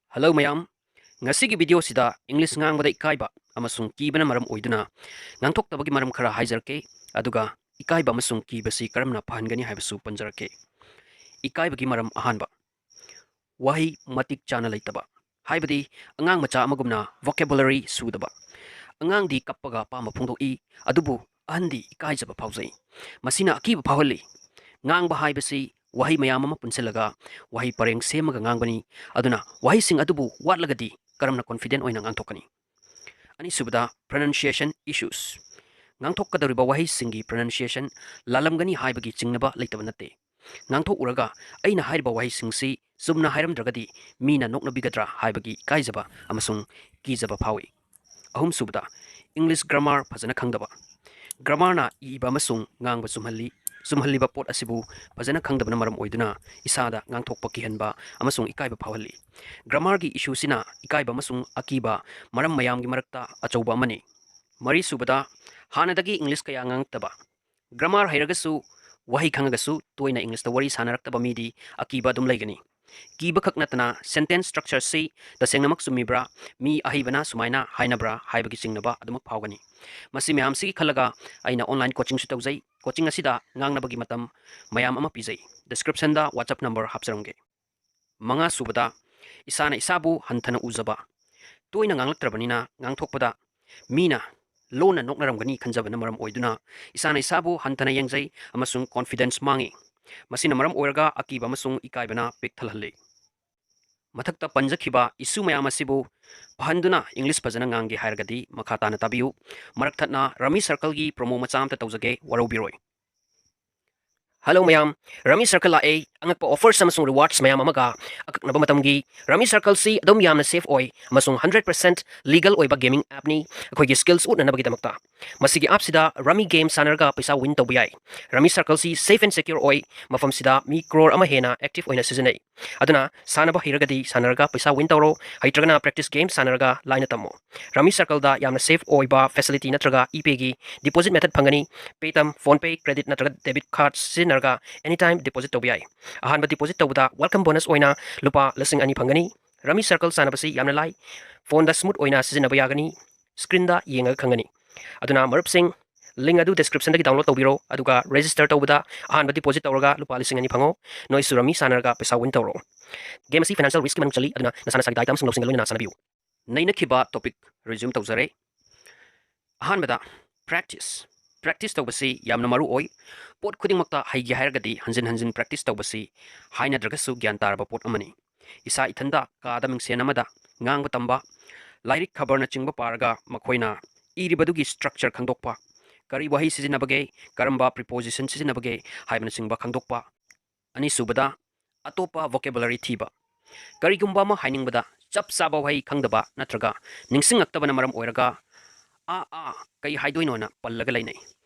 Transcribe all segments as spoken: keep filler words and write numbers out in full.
Hello ꯃꯌꯥꯝ, ꯉꯁꯤꯒꯤ video ꯁꯤꯗ English ꯉꯥꯡꯕꯗ ꯏꯀꯥꯏꯕ ꯑꯃꯁꯨꯡ ꯀꯤꯕꯅ ꯃꯔꯝ ꯑꯣꯏꯗꯨꯅ ꯉꯥꯡꯊꯣꯛꯇꯕꯒꯤ ꯃꯔꯝ ꯈꯔ ꯍꯥꯏꯖꯔꯛꯀꯦ, ꯑꯗꯨꯒ ꯏꯀꯥꯏꯕ ꯑꯃꯁꯨꯡ ꯀꯤꯕꯁꯤ ꯀꯔꯝꯅ ꯐꯍꯟꯒꯅꯤ ꯍꯥꯏꯕꯁꯨ ꯄꯟꯖꯔꯛꯀꯦ꯫ ꯏꯀꯥꯏꯕꯒꯤ ꯃꯔꯝ ꯑꯍꯥꯟꯕ, ꯋꯥꯍꯩ ꯃꯇꯤꯛ ꯆꯥꯅ ꯂꯩꯇꯕ, ꯍꯥꯏꯕꯗꯤ ꯑꯉꯥꯡ ꯃꯆꯥ ꯑꯃꯒꯨꯝꯅ vocabulary ꯁꯨꯗꯕ꯫ ꯑꯉꯥꯡꯗꯤ ꯀꯞꯄꯒ ꯑꯄꯥꯝꯕ ꯐꯣꯡꯗꯣꯛꯏ, ꯑꯗꯨꯕꯨ ꯑꯍꯟꯗꯤ ꯏꯀꯥꯏꯖꯕ ꯐꯥꯎꯖꯩ꯫ ꯃꯁꯤꯅ ꯑꯀꯤꯕ ꯐꯥꯎꯍꯜꯂꯤ꯫ ꯉꯥꯡꯕ ꯍꯥꯏꯕꯁꯤ ꯋꯥꯍꯩ ꯃꯌꯥꯝ ꯑꯃ ꯄꯨꯟꯁꯤꯜꯂꯒ ꯋꯥꯍꯩ ꯄꯔꯦꯡ ꯁꯦꯝꯃꯒ ꯉꯥꯡꯕꯅꯤ, ꯑꯗꯨꯅ ꯋꯥꯍꯩꯁꯤꯡ ꯑꯗꯨꯕꯨ ꯋꯥꯠꯂꯒꯗꯤ ꯀꯔꯝꯅ confident ꯑꯣꯏꯅ ꯉꯥꯡꯊꯣꯛꯀꯅꯤ? ꯑꯅꯤꯁꯨꯕꯗ, pronunciation issues꯫ ꯉꯥꯡꯊꯣꯛꯀꯗꯧꯔꯤꯕ ꯋꯥꯍꯩꯁꯤꯡꯒꯤ pronunciation ꯂꯥꯜꯂꯝꯒꯅꯤ ꯍꯥꯏꯕꯒꯤ ꯆꯤꯡꯅꯕ ꯂꯩꯇꯕ ꯅꯠꯇꯦ꯫ ꯉꯥꯡꯊꯣꯛꯎꯔꯒ ꯑꯩꯅ ꯍꯥꯏꯔꯤꯕ ꯋꯥꯍꯩꯁꯤꯡꯁꯤ ꯆꯨꯝꯅ ꯍꯥꯏꯔꯝꯗ꯭ꯔꯒꯗꯤ ꯃꯤꯅ ꯅꯣꯛꯅꯕꯤꯒꯗ꯭ꯔꯥ ꯍꯥꯏꯕꯒꯤ ꯏꯀꯥꯏꯖꯕ ꯑꯃꯁꯨꯡ ꯀꯤꯖꯕ ꯐꯥꯎꯏ꯫ ꯑꯍꯨꯝꯁꯨꯕꯗ, English grammar ꯐꯖꯅ ꯈꯪꯗꯕ꯫ Grammar ꯅ ꯏꯕ ꯑꯃꯁꯨꯡ ꯉꯥꯡꯕ ꯆꯨꯝꯍꯜꯂꯤ꯫ ꯆꯨꯝꯍꯜꯂꯤꯕ ꯄꯣꯠ ꯑꯁꯤꯕꯨ ꯐꯖꯅ ꯈꯪꯗꯕꯅ ꯃꯔꯝ ꯑꯣꯏꯗꯨꯅ ꯏꯁꯥꯗ ꯉꯥꯡꯊꯣꯛꯄ ꯀꯤꯍꯟꯕ ꯑꯃꯁꯨꯡ ꯏꯀꯥꯏꯕ ꯐꯥꯎꯍꯜꯂꯤ꯫ Grammar ꯒꯤ issue ꯁꯤꯅ ꯏꯀꯥꯏꯕ ꯑꯃꯁꯨꯡ ꯑꯀꯤꯕ ꯃꯔꯝ ꯃꯌꯥꯝꯒꯤ ꯃꯔꯛꯇ ꯑꯆꯧꯕ ꯑꯃꯅꯤ꯫ ꯃꯔꯤꯁꯨꯕꯗ, ꯍꯥꯟꯅꯗꯒꯤ English ꯀꯌꯥ ꯉꯥꯡꯉꯛꯇꯕ꯫ Grammar ꯍꯩꯔꯒꯁꯨ, ꯋꯥꯍꯩ ꯈꯪꯉꯒꯁꯨ ꯇꯣꯏꯅ English ꯇ ꯋꯥꯔꯤ ꯁꯥꯟꯅꯔꯛꯇꯕ ꯃꯤꯗꯤ ꯑꯀꯤꯕ ꯑꯗꯨꯝ ꯂꯩꯒꯅꯤ꯫ ꯀꯤꯕ ꯈꯛ ꯅꯠꯇꯅ sentence structure ꯁꯤ ꯇꯁꯦꯡꯅꯃꯛ ꯆꯨꯝꯃꯤꯕ꯭ꯔꯥ, ꯃꯤ ꯑꯍꯩꯕꯅ ꯁꯨꯃꯥꯏꯅ ꯍꯥꯏꯅꯕ꯭ꯔꯥ ꯍꯥꯏꯕꯒꯤ ꯆꯤꯡꯅꯕ ꯑꯗꯨꯃꯛ ꯐꯥꯎꯒꯅꯤ꯫ ꯃꯁꯤ ꯃꯌꯥꯝꯁꯤꯒꯤ ꯈꯜꯂꯒ ꯑꯩꯅ online coaching ꯁꯨ ꯇꯧꯖꯩ꯫ Coaching ꯑꯁꯤꯗ ꯉꯥꯡꯅꯕꯒꯤ ꯃꯇꯝ ꯃꯌꯥꯝ ꯑꯃ ꯄꯤꯖꯩ꯫ Description ꯗ WhatsApp number ꯍꯥꯞꯆꯔꯝꯒꯦ꯫ ꯃꯉꯥꯁꯨꯕꯗ, ꯏꯁꯥꯅ ꯏꯁꯥꯕꯨ ꯍꯟꯊꯅ ꯎꯖꯕ꯫ ꯇꯣꯏꯅ ꯉꯥꯡꯂꯛꯇ꯭ꯔꯕꯅꯤꯅ ꯉꯥꯡꯊꯣꯛꯄꯗ ꯃꯤꯅ ꯂꯣꯟꯅ ꯅꯣꯛꯅꯔꯝꯒꯅꯤ ꯈꯟꯖꯕꯅ ꯃꯔꯝ ꯑꯣꯏꯗꯨꯅ ꯏꯁꯥꯅ ꯏꯁꯥꯕꯨ ꯍꯟꯊꯅ ꯌꯦꯡꯖꯩ ꯑꯃꯁꯨꯡ confidence ꯃꯥꯡꯉꯤ꯫ ꯃꯁꯤꯅ ꯃꯔꯝ ꯑꯣꯏꯔꯒ ꯑꯀꯤꯕ ꯑꯃꯁꯨꯡ ꯏꯀꯥꯏꯕꯅ ꯄꯤꯛ ꯊꯜꯍꯜꯂꯤ꯫ ꯃꯊꯛꯇ ꯄꯟꯖꯈꯤꯕ issue ꯃꯌꯥꯝ ꯑꯁꯤꯕꯨ ꯐꯍꯟꯗꯨꯅ English ꯐꯖꯅ ꯉꯥꯡꯒꯦ ꯍꯥꯏꯔꯒꯗꯤ ꯃꯈꯥ ꯇꯥꯅ ꯇꯥꯕꯤꯌꯨ꯫ ꯃꯔꯛ ꯊꯠꯅ Rummy Circle ꯒꯤ promo ꯃꯆꯥ ꯑꯃꯇ ꯇꯧꯖꯒꯦ, ꯋꯥꯔꯧꯕꯤꯔꯣꯏ꯫ Hello ꯃꯌꯥꯝ, Rummy Circle ꯂꯥꯛꯑꯦ꯫ ꯑꯉꯛꯄ offers ꯑꯃꯁꯨꯡ rewards ꯃꯌꯥꯝ ꯑꯃꯒ ꯑꯀꯛꯅꯕ ꯃꯇꯝꯒꯤ꯫ Rummy Circle ꯁꯤ ꯑꯗꯨꯝ ꯌꯥꯝꯅ safe ꯑꯣꯏ ꯑꯃꯁꯨꯡ hundred percent legal ꯑꯣꯏꯕ gaming app ꯅꯤ, ꯑꯩꯈꯣꯏꯒꯤ skills ꯎꯠꯅꯅꯕꯒꯤꯗꯃꯛꯇ꯫ ꯃꯁꯤꯒꯤ app ꯁꯤꯗ Rummy game ꯁꯥꯟꯅꯔꯒ ꯄꯩꯁꯥ win ꯇꯧꯕ ꯌꯥꯏ꯫ Rummy Circle ꯁꯤ safe and secure ꯑꯣꯏ, ꯃꯐꯝꯁꯤꯗ ꯃꯤ crore ꯑꯃ ꯍꯦꯟꯅ active ꯑꯣꯏꯅ ꯁꯤꯖꯤꯟꯅꯩ꯫ ꯑꯗꯨꯅ ꯁꯥꯟꯅꯕ ꯍꯩꯔꯒꯗꯤ ꯁꯥꯟꯅꯔꯒ ꯄꯩꯁꯥ win ꯇꯧꯔꯣ, ꯍꯩꯇ꯭ꯔꯒꯅ practice game ꯁꯥꯟꯅꯔꯒ line ꯇꯝꯃꯣ꯫ Rummy Circle ꯗ ꯌꯥꯝꯅ safe ꯑꯣꯏꯕ facility ꯅꯠꯇ꯭ꯔꯒ ePay ꯒꯤ deposit method ꯐꯪꯒꯅꯤ꯫ Paytm, PhonePe, credit ꯅꯠꯇ꯭ꯔꯒ debit card ꯁꯤꯖꯤꯟꯅꯔꯒ anytime deposit ꯇꯧꯕ ꯌꯥꯏ꯫ ꯑꯍꯥꯟꯕ deposit ꯇꯧꯕꯗ welcome bonus ꯑꯣꯏꯅ ꯂꯨꯄꯥ ꯂꯤꯁꯤꯡ ꯑꯅꯤ ꯐꯪꯒꯅꯤ꯫ Rummy Circle ꯁꯥꯟꯅꯕꯁꯤ ꯌꯥꯝꯅ ꯂꯥꯏ꯫ Phoneꯗ smooth ꯑꯣꯏꯅ ꯁꯤꯖꯤꯟꯅꯕ ꯌꯥꯒꯅꯤ꯫ Screenꯗ ꯌꯦꯡꯉꯒ ꯈꯪꯒꯅꯤ꯫ ꯑꯗꯨꯅ ꯃꯔꯨꯞꯁꯤꯡ, link ꯑꯗꯨ descriptionꯗꯒꯤ download ꯇꯧꯕꯤꯔꯣ, ꯑꯗꯨꯒ register ꯇꯧꯕꯗ ꯑꯍꯥꯟꯕ deposit ꯇꯧꯔꯒ ꯂꯨꯄꯥ ꯂꯤꯁꯤꯡ ꯑꯅꯤ ꯐꯪꯉꯣ꯫ ꯅꯣꯏꯁꯨ Rummy ꯁꯥꯟꯅꯔꯒ ꯄꯩꯁꯥ win ꯇꯧꯔꯣ꯫ Game ꯑꯁꯤ financial riskꯀꯤ ꯃꯅꯨꯡ ꯆꯜꯂꯤ, ꯑꯗꯨꯅ ꯅꯁꯥ ꯅꯁꯥꯒꯤ ꯗꯥꯏꯇ ꯑꯃꯁꯨꯡ ꯂꯧꯁꯤꯡꯒ ꯂꯣꯏꯅꯅ ꯁꯥꯟꯅꯕꯤꯌꯨ꯫ ꯅꯩꯅꯈꯤꯕ topic resume ꯇꯧꯖꯔꯦ꯫ ꯑꯍꯥꯟꯕꯗ, practice꯫ Practice ꯇꯧꯕꯁꯤ ꯌꯥꯝꯅ ꯃꯔꯨ ꯑꯣꯏ꯫ ꯄꯣꯠ ꯈꯨꯗꯤꯡꯃꯛꯇ ꯍꯩꯒꯦ ꯍꯥꯏꯔꯒꯗꯤ ꯍꯟꯖꯤꯟ ꯍꯟꯖꯤꯟ practice ꯇꯧꯕꯁꯤ ꯍꯥꯏꯅꯗ꯭ꯔꯒꯁꯨ ꯒ꯭ꯌꯥꯟ ꯇꯥꯔꯕ ꯄꯣꯠ ꯑꯃꯅꯤ꯫ ꯏꯁꯥ ꯏꯊꯟꯗ ꯀꯥꯗ ꯃꯤꯡꯁꯦꯟ ꯑꯃꯗ ꯉꯥꯡꯕ ꯇꯝꯕ, ꯂꯥꯏꯔꯤꯛ ꯈꯕꯔꯅꯆꯤꯡꯕ ꯄꯥꯔꯒ ꯃꯈꯣꯏꯅ ꯏꯔꯤꯕꯗꯨꯒꯤ structure ꯈꯪꯗꯣꯛꯄ, ꯀꯔꯤ ꯋꯥꯍꯩ ꯁꯤꯖꯤꯟꯅꯕꯒꯦ, ꯀꯔꯝꯕ preposition ꯁꯤꯖꯤꯟꯅꯕꯒꯦ ꯍꯥꯏꯕꯅꯆꯤꯡꯕ ꯈꯪꯗꯣꯛꯄ꯫ ꯑꯅꯤꯁꯨꯕꯗ, ꯑꯇꯣꯞꯄ vocabulary ꯊꯤꯕ꯫ ꯀꯔꯤꯒꯨꯝꯕ ꯑꯃ ꯍꯥꯏꯅꯤꯡꯕꯗ ꯆꯞ ꯆꯥꯕ ꯋꯥꯍꯩ ꯈꯪꯗꯕ ꯅꯠꯇ꯭ꯔꯒ ꯅꯤꯡꯁꯤꯡꯉꯛꯇꯕꯅ ꯃꯔꯝ ꯑꯣꯏꯔꯒ "ꯑꯥ, ꯑꯥ, ꯀꯩ ꯍꯥꯏꯗꯣꯏꯅꯣꯅ" ꯄꯜꯂꯒ ꯂꯩꯅꯩ꯫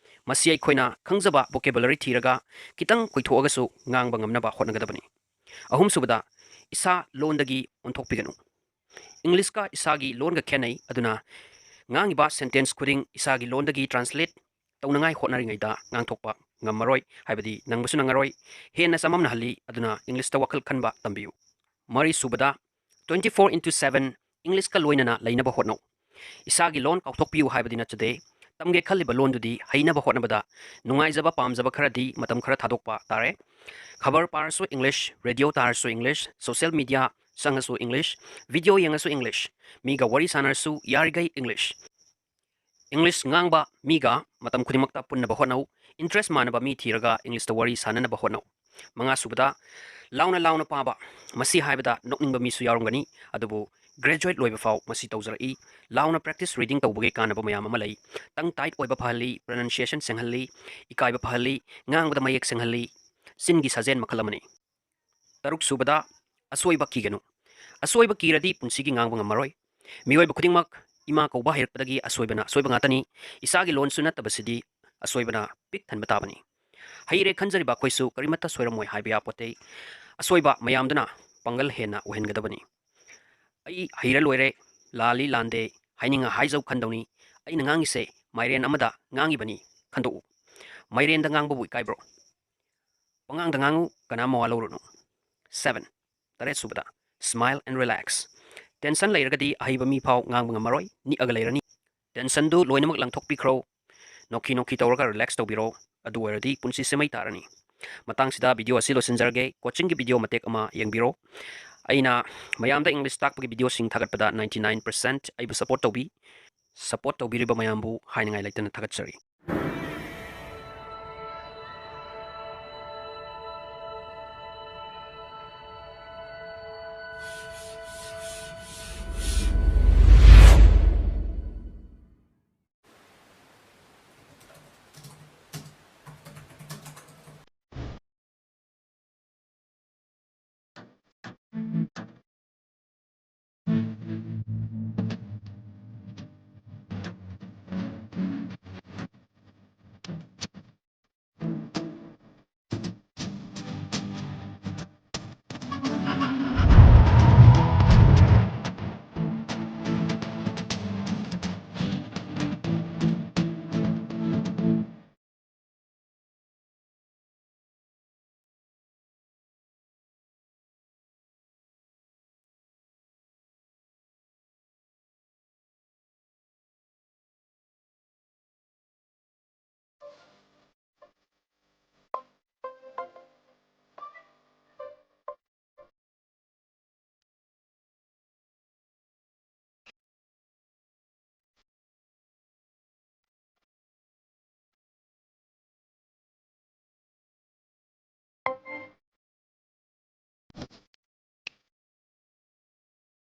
ꯃꯁꯤ ꯑꯩꯈꯣꯏꯅ ꯈꯪꯖꯕ vocabulary ꯊꯤꯔꯒ ꯈꯤꯇꯪ ꯀꯣꯏꯊꯣꯛꯑꯒꯁꯨ ꯉꯥꯡꯕ ꯉꯝꯅꯕ ꯍꯣꯠꯅꯒꯗꯕꯅꯤ꯫ ꯑꯍꯨꯝꯁꯨꯕꯗ, ꯏꯁꯥ ꯂꯣꯟꯗꯒꯤ ꯑꯣꯟꯊꯣꯛꯄꯤꯒꯅꯨ꯫ Englishꯀ ꯏꯁꯥꯒꯤ ꯂꯣꯟꯒ ꯈꯦꯠꯅꯩ, ꯑꯗꯨꯅ ꯉꯥꯡꯉꯤꯕ sentence ꯈꯨꯗꯤꯡ ꯏꯁꯥꯒꯤ ꯂꯣꯟꯗꯒꯤ translate ꯇꯧꯅꯉꯥꯏ ꯍꯣꯠꯅꯔꯤꯉꯩꯗ ꯉꯥꯡꯊꯣꯛꯄ ꯉꯝꯃꯔꯣꯏ, ꯍꯥꯏꯕꯗꯤ ꯅꯪꯕꯁꯨ ꯅꯪꯉꯔꯣꯏ꯫ ꯍꯦꯟꯅ ꯆꯃꯝꯅꯍꯜꯂꯤ, ꯑꯗꯨꯅ Englishꯇ ꯋꯥꯈꯜ ꯈꯟꯕ ꯇꯝꯕꯤꯌꯨ꯫ ꯃꯔꯤꯁꯨꯕꯗ, twenty four into seven Englishꯀ ꯂꯣꯏꯅꯅ ꯂꯩꯅꯕ ꯍꯣꯠꯅꯧ꯫ ꯏꯁꯥꯒꯤ ꯂꯣꯟ ꯀꯥꯎꯊꯣꯛꯄꯤꯌꯨ ꯍꯥꯏꯕꯗꯤ ꯅꯠꯆꯗꯦ꯫ ꯇꯝꯒꯦ ꯈꯜꯂꯤꯕ ꯂꯣꯟꯗꯨꯗꯤ ꯍꯩꯅꯕ ꯍꯣꯠꯅꯕꯗ ꯅꯨꯡꯉꯥꯏꯖꯕ, ꯄꯥꯝꯖꯕ ꯈꯔꯗꯤ ꯃꯇꯝ ꯈꯔ ꯊꯥꯗꯣꯛꯄ ꯇꯥꯔꯦ꯫ ꯈꯕꯔ ꯄꯥꯔꯁꯨ English, radio ꯇꯥꯔꯁꯨ English, social media ꯆꯪꯉꯁꯨ English, video ꯌꯦꯡꯉꯁꯨ English, ꯃꯤꯒ ꯋꯥꯔꯤ ꯁꯥꯟꯅꯔꯁꯨ ꯌꯥꯔꯤꯈꯩ English꯫ English ꯉꯥꯡꯕ ꯃꯤꯒ ꯃꯇꯝ ꯈꯨꯗꯤꯡꯃꯛꯇ ꯄꯨꯟꯅꯕ ꯍꯣꯠꯅꯧ꯫ Interest ꯃꯥꯟꯅꯕ ꯃꯤ ꯊꯤꯔꯒ Englishꯇ ꯋꯥꯔꯤ ꯁꯥꯟꯅꯅꯕ ꯍꯣꯠꯅꯧ꯫ ꯃꯉꯥꯁꯨꯕꯗ, ꯂꯥꯎꯅ ꯂꯥꯎꯅ ꯄꯥꯕ꯫ ꯃꯁꯤ ꯍꯥꯏꯕꯗ ꯅꯣꯛꯅꯤꯡꯕ ꯃꯤꯁꯨ ꯌꯥꯎꯔꯝꯒꯅꯤ, ꯑꯗꯨꯕꯨ graduate ꯂꯣꯏꯕ ꯐꯥꯎ ꯃꯁꯤ ꯇꯧꯖꯔꯛꯏ꯫ ꯂꯥꯎꯅ practice reading ꯇꯧꯕꯒꯤ ꯀꯥꯟꯅꯕ ꯃꯌꯥꯝ ꯑꯃ ꯂꯩ꯫ Tongue tight ꯑꯣꯏꯕ ꯐꯍꯜꯂꯤ, pronunciation ꯁꯦꯡꯍꯜꯂꯤ, ꯏꯀꯥꯏꯕ ꯐꯍꯜꯂꯤ, ꯉꯥꯡꯕꯗ ꯃꯌꯦꯛ ꯁꯦꯡꯍꯜꯂꯤ꯫ ꯆꯤꯟꯒꯤ ꯁꯥꯖꯦꯜ ꯃꯈꯜ ꯑꯃꯅꯤ꯫ ꯇꯔꯨꯛꯁꯨꯕꯗ, ꯑꯁꯣꯏꯕ ꯀꯤꯒꯅꯨ꯫ ꯑꯁꯣꯏꯕ ꯀꯤꯔꯗꯤ ꯄꯨꯟꯁꯤꯒꯤ ꯉꯥꯡꯕ ꯉꯝꯃꯔꯣꯏ꯫ ꯃꯤꯑꯣꯏꯕ ꯈꯨꯗꯤꯡꯃꯛ ꯏꯃꯥ ꯀꯧꯕ ꯍꯩꯔꯛꯄꯗꯒꯤ ꯑꯁꯣꯏꯕꯅ ꯑꯁꯣꯏꯕ ꯉꯥꯛꯇꯅꯤ꯫ ꯏꯁꯥꯒꯤ ꯂꯣꯟꯁꯨ ꯅꯠꯇꯕꯁꯤꯗꯤ ꯑꯁꯣꯏꯕꯅ ꯄꯤꯛ ꯊꯟꯕ ꯇꯥꯕꯅꯤ꯫ ꯍꯩꯔꯦ ꯈꯟꯖꯔꯤꯕ ꯑꯩꯈꯣꯏꯁꯨ ꯀꯔꯤꯃꯠꯇ ꯁꯣꯏꯔꯝꯃꯣꯏ ꯍꯥꯏꯕ ꯌꯥꯄꯣꯠꯇꯦ꯫ ꯑꯁꯣꯏꯕ ꯃꯌꯥꯝꯗꯨꯅ ꯄꯥꯡꯒꯜ ꯍꯦꯟꯅ ꯑꯣꯏꯍꯟꯒꯗꯕꯅꯤ꯫ "ꯑꯩ ꯍꯩꯔ ꯂꯣꯏꯔꯦ, ꯂꯥꯜꯂꯤ ꯂꯥꯟꯗꯦ, ꯍꯥꯏꯅꯤꯡꯉ ꯍꯥꯏꯖꯧ" ꯈꯟꯗꯧꯅꯤ꯫ "ꯑꯩꯅ ꯉꯥꯡꯉꯤꯁꯦ ꯃꯥꯏꯔꯦꯟ ꯑꯃꯗ ꯉꯥꯡꯉꯤꯕꯅꯤ" ꯈꯟꯗꯣꯛꯎ꯫ ꯃꯥꯏꯔꯦꯟꯗ ꯉꯥꯡꯕꯕꯨ ꯏꯀꯥꯏꯕ꯭ꯔꯣ? ꯄꯉꯥꯡꯗ ꯉꯥꯡꯉꯨ, ꯀꯅꯥꯝ ꯃꯋꯥ ꯂꯧꯔꯨꯅꯨ꯫ Seven, ꯇꯔꯦꯠꯁꯨꯕꯗ, Smile and relax. Tension ꯂꯩꯔꯒꯗꯤ ꯑꯍꯩꯕ ꯃꯤ ꯐꯥꯎ ꯉꯥꯡꯕ ꯉꯝꯃꯔꯣꯏ, ꯅꯤꯛꯑꯒ ꯂꯩꯔꯅꯤ꯫ Tensionꯗꯨ ꯂꯣꯏꯅꯃꯛ ꯂꯪꯊꯣꯛꯄꯤꯈ꯭ꯔꯣ꯫ ꯅꯣꯛꯈꯤ ꯅꯣꯛꯈꯤ ꯇꯧꯔꯒ relax ꯇꯧꯕꯤꯔꯣ꯫ ꯑꯗꯨ ꯑꯣꯏꯔꯗꯤ ꯄꯨꯟꯁꯤꯁꯦ ꯃꯩ ꯇꯥꯔꯅꯤ꯫ ꯃꯇꯥꯡꯁꯤꯗ video ꯑꯁꯤ ꯂꯣꯏꯁꯤꯟꯖꯔꯒꯦ꯫ Coachingꯒꯤ video ꯃꯇꯦꯛ ꯑꯃ ꯌꯦꯡꯕꯤꯔꯣ꯫ ꯑꯩꯅ ꯃꯌꯥꯝꯗ English ꯇꯥꯛꯄꯒꯤ videoꯁꯤꯡ ꯊꯥꯒꯠꯄꯗ ninety nine percent ꯑꯩꯕꯨ support ꯇꯧꯕꯤ꯫ Support ꯇꯧꯕꯤꯔꯤꯕ ꯃꯌꯥꯝꯕꯨ ꯍꯥꯏꯅꯤꯡꯉꯥꯏ ꯂꯩꯇꯅ ꯊꯥꯒꯠꯆꯔꯤ꯫